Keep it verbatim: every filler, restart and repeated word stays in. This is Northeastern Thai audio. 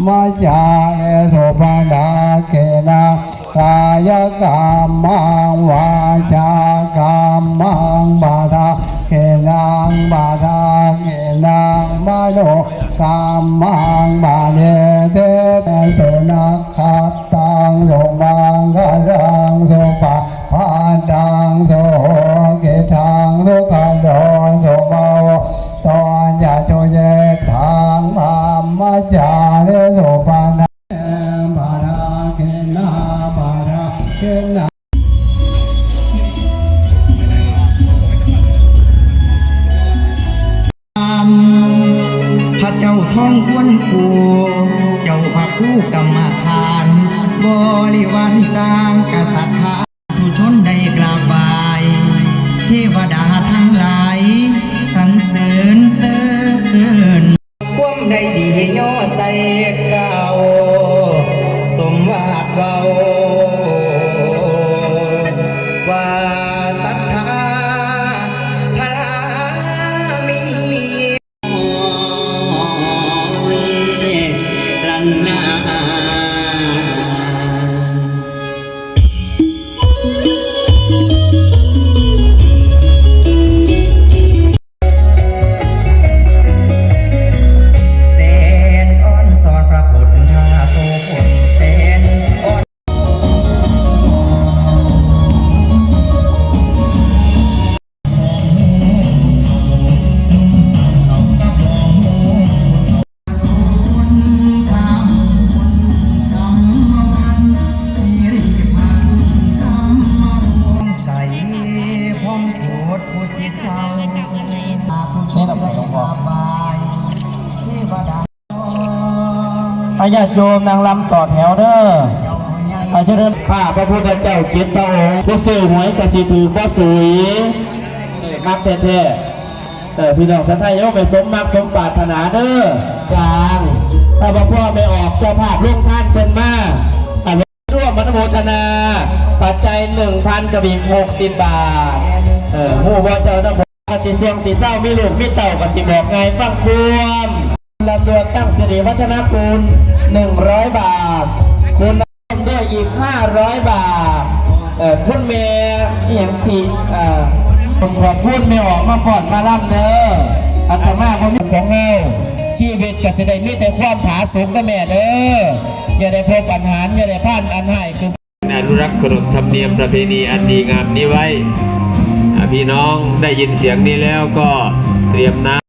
มะจาริสุปะทาเกนะ กายกรรมัง วาจากรรมัง ปะทาเกนะ ปะทาเกนะ มโนกรรมัง ปะเนเทสุนักขัตตัง สุมังคลัง สุปะพาตัง สุโหคิตัง สุขโด สุโม ตอนยาโจเยทัง พรหมจาริสุปะทาปะทาเกนะ ปะทาเกนะ พระเจ้าทองควรคู่ เจ้าพระคู่กรรมฐาน บริวารต่างกษัตริย์ ทุชนได้กราบไหว้ เทวดาทั้งหลายสรรเสริญเติบเติน ความได้ดีย่อใส่เก่า สมวาดเว้า ว่าศรัทธาพระมี ลันนา แสนอ่อนสอนพระพุทธาโสพลแสนอ่อน ใสพร้อมโปรดผู้ที่เจ้า นี่แหละหลวงพ่อ อาญาติโยมนางรำต่อแถวเด้อ อาจจะเดิน ข้าพระพุทธเจ้าเจ็ดพระองค์ ผู้ซื้อหวยกะสิถือบ่สุย เออ มักแท้ๆ เออ พี่น้องศรัทธาโยมให้สมมักสมปรารถนาเด้อ กลาง ถ้าบ่พ่อไม่ออกเจ้าภาพลงทานเพิ่นมา ร่วมอนุโมทนา ปัจจัย หนึ่งพัน กับอีก หกสิบ บาท เออ ฮู้บ่เจ้านะ กะสิเสี่ยงสิเศร้า มีลูกมีเต้ากะสิบอกง่ายฟังความ ลำดวนตั้งสิริวัฒนคุณ หนึ่งร้อย บาท คุณร่วมด้วยอีก ห้าร้อย บาท เอ่อ คุณแม่อิหยังที่ เอ่อ ขอบคุณแม่ออกมาฟ้อนมาลำเด้อ อาตมาบ่มีของเฮา ชีวิตกะสิได้มีแต่ความผาสุกนะแม่เด้อ อย่าได้พบปัญหา อย่าได้ผ่านอันให้คือ อนุรักษ์ขนบธรรมเนียมประเพณีอันดีงามนี้ไว้ อ่า พี่น้องได้ยินเสียงนี้แล้วก็เตรียมน้ำ